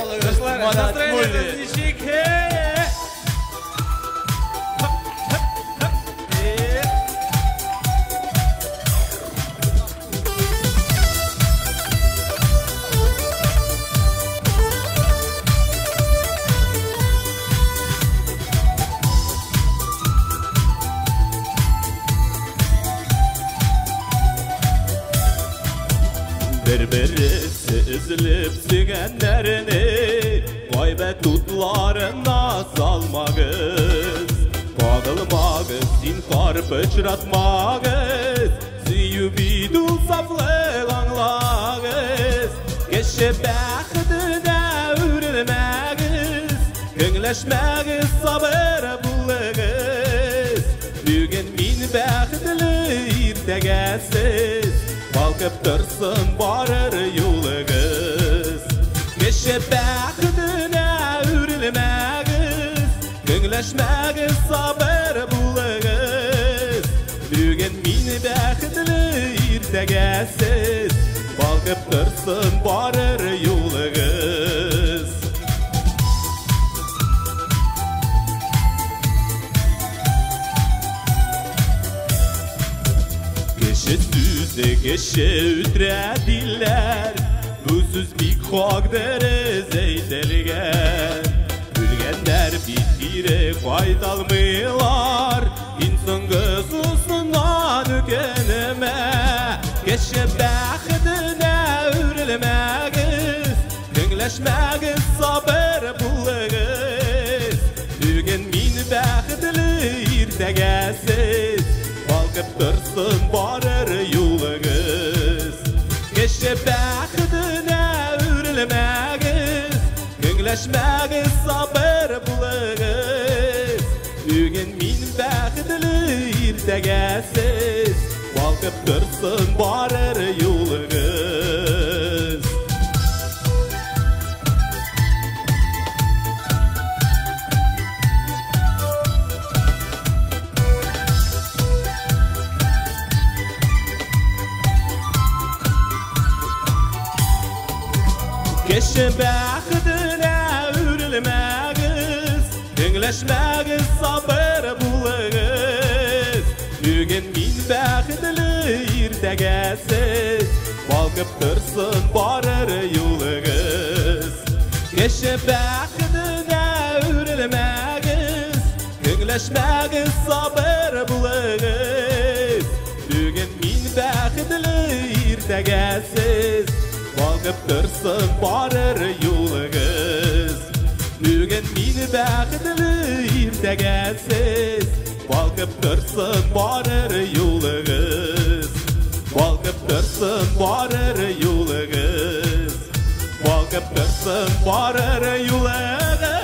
Алыгыз, Марат Муллин. Ничек? Bir-birisi üzülüp сөйгәннәрне гайбәт утларына салмагыз. Кагылмагыз, зинһар пычратмагыз. Сөю бит ул сафлык, аңлагыз. Кеше бәхетенә үрелмәгез, көнләшмәгез, сабыр булыгыз. Бүген мин бәхетле, иртәгә сез. Балкып торсын барыр юлыгыз. Кеше бәхетенә үрелмәгез, көнләшмәгез, сабыр булыгыз. Бүген мин бәхетле, иртәгә сез. Балкып торсын барыр юлыгыз. Кеше сүзе кеше үтерә диләр, бу сүз бик хак дөрес әйтелгән. Үлгәннәр бит кире кайталмыйлар, иң соңгы сусыннан үкенмә. Кеше бәхетенә үрелмәгез, көнләшмәгез, сабыр булыгыз. Бүген мин бәхетле, иртәгә сез. Балкып торсын барыр юлыгыз. Кеше бәхетенә үрелмәгез, көнләшмәгез, сабыр булыгыз. Бүген мин бәхетле, иртәгә сез. Балкып торсын барыр юлыгыз. Кеше бәхетенә үрелмәгез, көнләшмәгез, сабыр булыгыз. Бүген мин бәхетле, иртәгә сез. Балкып торсын барыр юлыгыз. Кеше бәхетенә үрелмәгез, көнләшмәгез, сабыр булыгыз. Бүген мин бәхетле, иртәгә сез. Балкып торсын барыр юлыгыз. Бүген мин бәхетле, иртәгә сез. Балкып торсын барыр юлыгыз. Балкып торсын барыр юлыгыз. Балкып торсын барыр юлыгыз.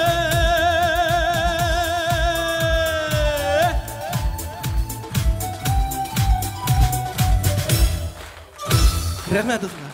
Рәхмәт, дуслар.